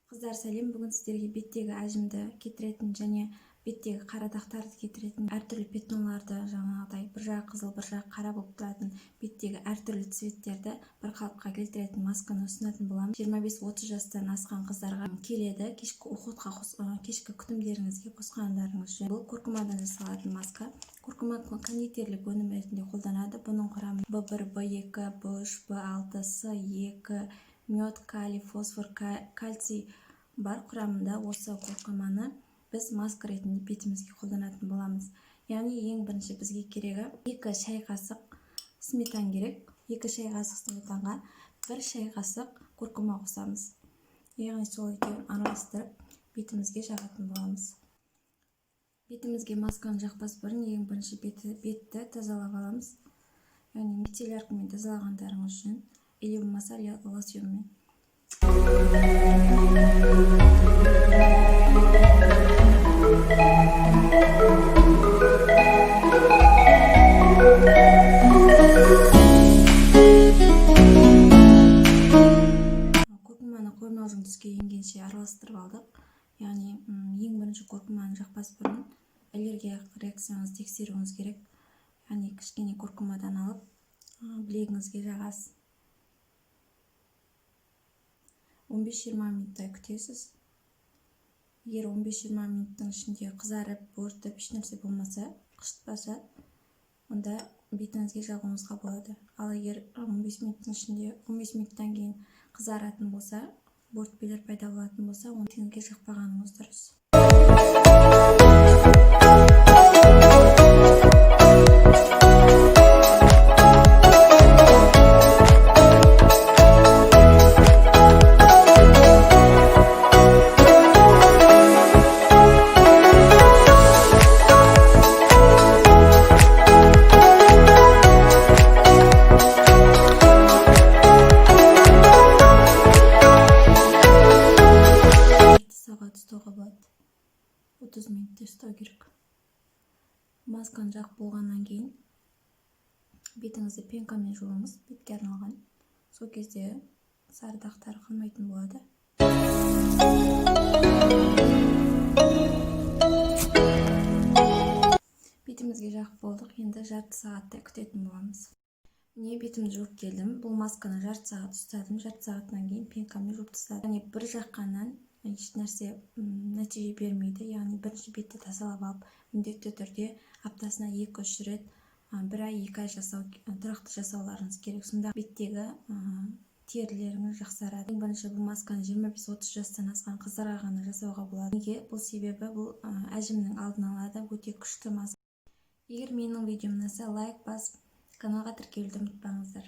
Қыздар, сәлем! Бүгін сіздерге беттегі әжімді кетіретін және беттегі қара дақтарды кетіретін, әртүрлі пятноларды, жаңағыдай бір жағы қызыл, бір жағы қара болып тұратын беттегі әртүрлі цветтерді бір қалыпқа келтіретін масканы ұсынатын боламын. 25-30 жастан асқан қыздарға келеді. Кешкі уходқа, кешкі күтімдеріңізге қосқандарыңыз жөн. Бұл куркумадан жасалатын маска. Куркума кондитерлік өнім ретінде қолданады. Бұның құрамында В1, В2, В3, В6, С2, мед, калий, фосфор, кальций бар құрамында. Осы куркуманы біз маска ретінде бетімізге қолданатын боламыз. Яғни ең бірінші бізге керегі 2 шай қасық сметан керек. 2 шай қасық сметанға 1 шай қасық куркума қосамыз, яғни сол екеуін араластырып, бетімізге жағатын боламыз. Бетімізге масканы жақпас бұрын ең бірінші бетті тазалап аламыз, яғни мицелляркамен тазалағандарыңыз жөн или болмаса лосьонмен. Куркуманы қоймалжың түске енгенше араластырып алдық. Яғни ең бірінші куркуманы жақпас бұрын аллергиялық реакцияңызды тексеруіңіз керек. Яғни кішкене куркумадан алып, білегіңізге жағасыз, 15-20 минуттай күтесіз. Егер 15-20 минуттың ішінде қызарып, бөртіп, ешнәрсе болмаса, қышытпаса, онда бетіңізге жағуыңызға болады. Ал егер 15 минуттың ішінде, 15 минуттан кейін қызаратын болса, бөртпелер пайда болатын болса, оны бетіңізге жақпағаныңыз дұрыс. Жарты сағат ұстауға болады, 30 минуттай ұстау керек. Масканы жағып болғаннан кейін бетіңізді пенкамен жуыңыз, бетке арналған. Сол кезде сары дақтар қалмайтын болады. Бетімізге жағып болдық, енді жарты сағаттай күтетін боламыз. Міне, бетімді жуып келдім. Бұл масканы жарты сағат ұстадым, жарты сағаттан кейін пенкамен жуып тастадым. Яғни бір жаққаннан ешнәрсе нәтиже бермейді. Яғни бірінші бетті тазалап алып, міндетті түрде аптасына 2-3 рет, бір ай, 2 ай жасау, тұрақты жасауларыңыз керек. Сонда беттегі терілеріңіз жақсарады. Ең бірінші бұл масканы 25-30 жастан асқан қыздарға ғана жасауға болады. Неге? Бұл себебі бұл әжімнің алдын алады, өте күшті маска. Егер менің видеом ұнаса, лайк басып, каналға тіркелуді ұмытпаңыздар.